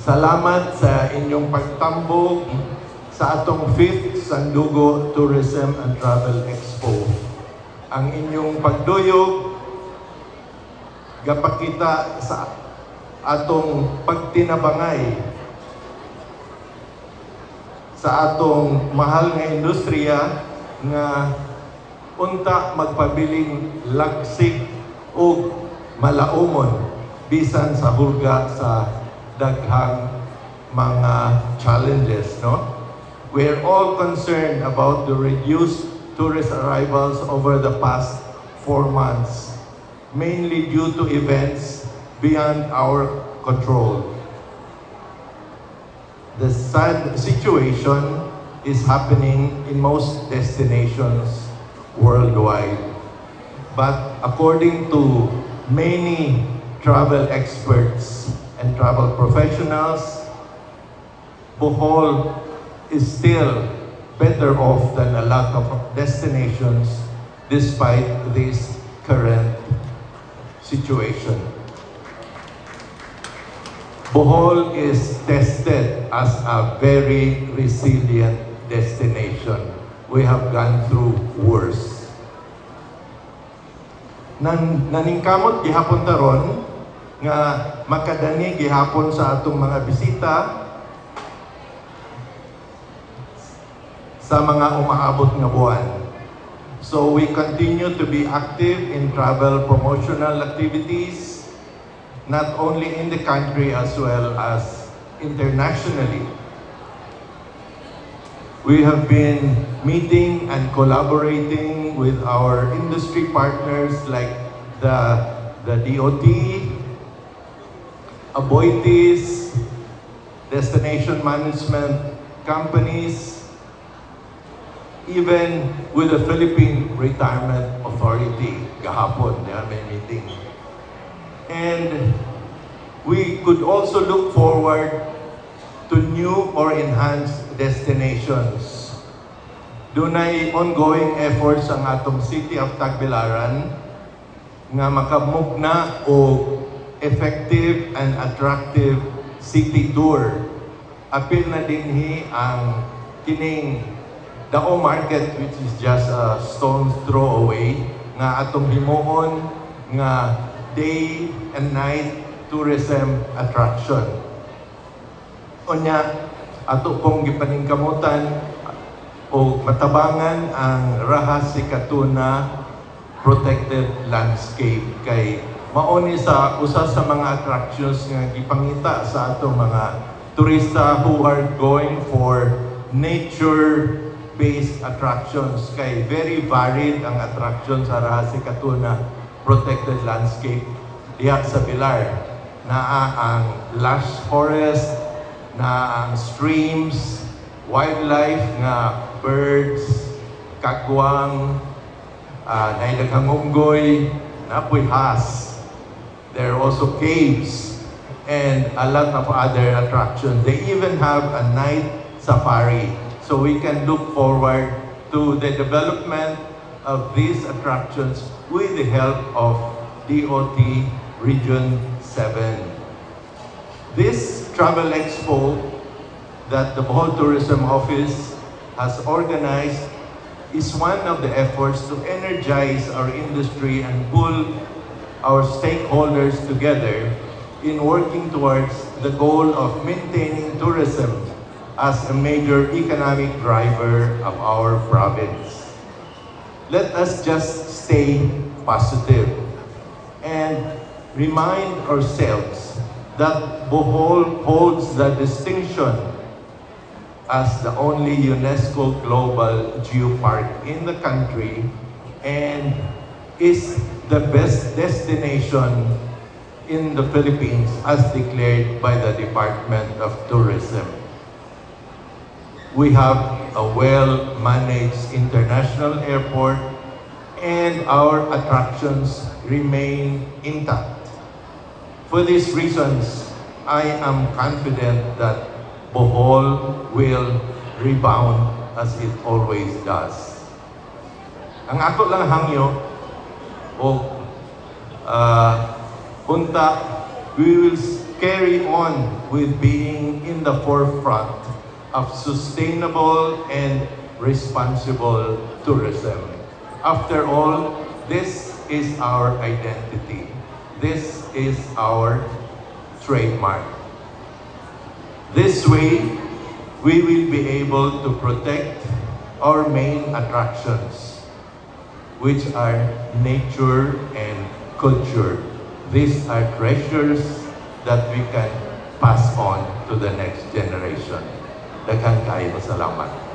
Salamat sa inyong pagtambok sa atong 5th Sandugo Tourism and Travel Expo. Ang inyong pagduyog gapakita sa atong pagtinabangay sa atong mahal nga industriya nga unta magpabiling lagsik ug malaumon bisan sa hulga sa daghang mga challenges, no? We're all concerned about the reduced tourist arrivals over the past 4 months, mainly due to events beyond our control. The sad situation is happening in most destinations worldwide. But according to many travel experts and travel professionals, Bohol is still better off than a lot of destinations despite this current situation. Bohol is tested as a very resilient destination. We have gone through worse. Naningkamot gihapon ta ron nga makadani gihapon sa atong mga bisita sa mga umaabot nga buwan. So we continue to be active in travel promotional activities, not only in the country as well as internationally. We have been meeting and collaborating with our industry partners like the DOT, Aboitiz, destination management companies, even with the Philippine Retirement Authority, gahapon, yeah, may meeting. And we could also look forward to new or enhanced destinations. Dunay ongoing efforts ang atong City of Tagbilaran nga makamugna og effective and attractive city tour. Apil na dinhi ang kining Dao Market, which is just a stone's throw away, nga atong himuon nga day and night tourism attraction. Unya, ato pong gipaningkamutan o matabangan ang Rahas Sikatuna Protected Landscape kay mao ni sa usa sa mga attractions nga gipangita sa atong mga turista who are going for nature based attractions, kay very varied ang attraction sa Rahas Sikatuna Protected Landscape diha sa Pilar. Naa ang lush forest, naa ang streams, wildlife nga birds, kagwang, naay daghang unggoy, naa poy ahas. There are also caves and a lot of other attractions. They even have a night safari. So we can look forward to the development of these attractions with the help of DOT Region 7. This travel expo that the Bohol Tourism Office has organized is one of the efforts to energize our industry and pull our stakeholders together in working towards the goal of maintaining tourism as a major economic driver of our province. Let us just stay positive and remind ourselves that Bohol holds the distinction as the only UNESCO Global Geopark in the country and is the best destination in the Philippines as declared by the Department of Tourism. We have a well-managed international airport and our attractions remain intact. For these reasons, I am confident that Bohol will rebound as it always does. Ang ako lang hangyo o unta we will carry on with being in the forefront of sustainable and responsible tourism. After all, this is our identity. This is our trademark. This way, we will be able to protect our main attractions, which are nature and culture. These are treasures that we can pass on to the next generation. Daghang kaayo salamat.